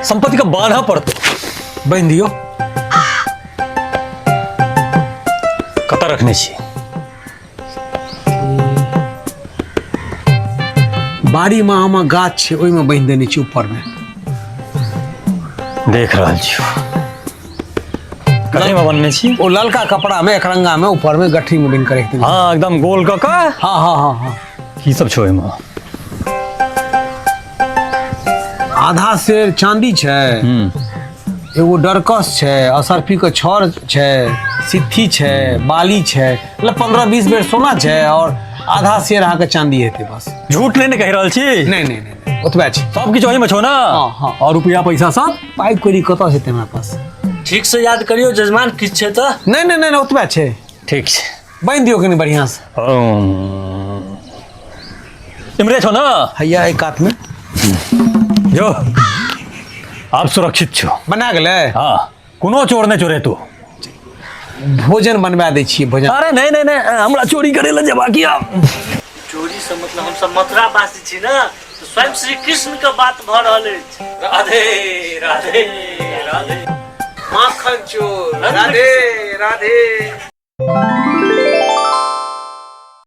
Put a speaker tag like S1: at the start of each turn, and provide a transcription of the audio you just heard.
S1: संपत्ति के बान्हऽ पड़तौ।
S2: बान्हि दियौ।
S1: कतऽ रखने छी?
S2: बाड़ी मे आमक गाछ छै, ओहिमे बान्हि देने छी ऊपर मे।
S1: देख रहल छी, कथी मे बनने छी?
S2: ओ ललका कपड़ा मे एकरंगा मे ऊपर मे गठरी मे बान्हि के राखि देने।
S1: हाँ, एकदम गोल कऽ कऽ।
S2: हाँ हाँ हाँ हाँ।
S1: की सब छौ ओहिमे?
S2: आधा सेर चांदी छै, एगो डरकस छै, असरफी के छड़ छै, सित्थी छै, बाली छै, मतलब 15-20 बेर सोना छै और आधा सेर अहाँके चांदी हेतै बस।
S1: झूठ नहीं ने कहि रहल छी?
S2: नहीं नहीं नहीं नहीं, ओतबे छै।
S1: सब किछु ओहिमे छौ ना?
S2: हाँ, हाँ।
S1: और रुपया पैसा सब?
S2: पाइ कौड़ी कतऽ हेतै हमरा पास?
S3: ठीक से याद करियौ जजमान, किछु छै तऽ।
S2: नहीं नहीं नहीं नहीं, ओतबे छै।
S1: ठीक छै।
S2: बान्हि दियौ कनि बढ़िआँ से।
S1: इमरे छौ ना?
S2: हैया एहि कातमे।
S1: जो, आब सुरक्षित छौ।
S2: बना गेलै?
S1: हाँ, कोनो चोर नहि चोरेतौ।
S2: भोजन बनवा दै छियै, भोजन।
S1: अरे नहीं नहीं नहीं, हमरा चोरी करे ला जेबाक यऽ।
S3: चोरी से मतलब हम सब मथुरा वासी छी ना, तो स्वयं श्री कृष्ण के बात भऽ रहल अछि।
S1: राधे राधे राधे।
S2: माखन चोर राधे राधे।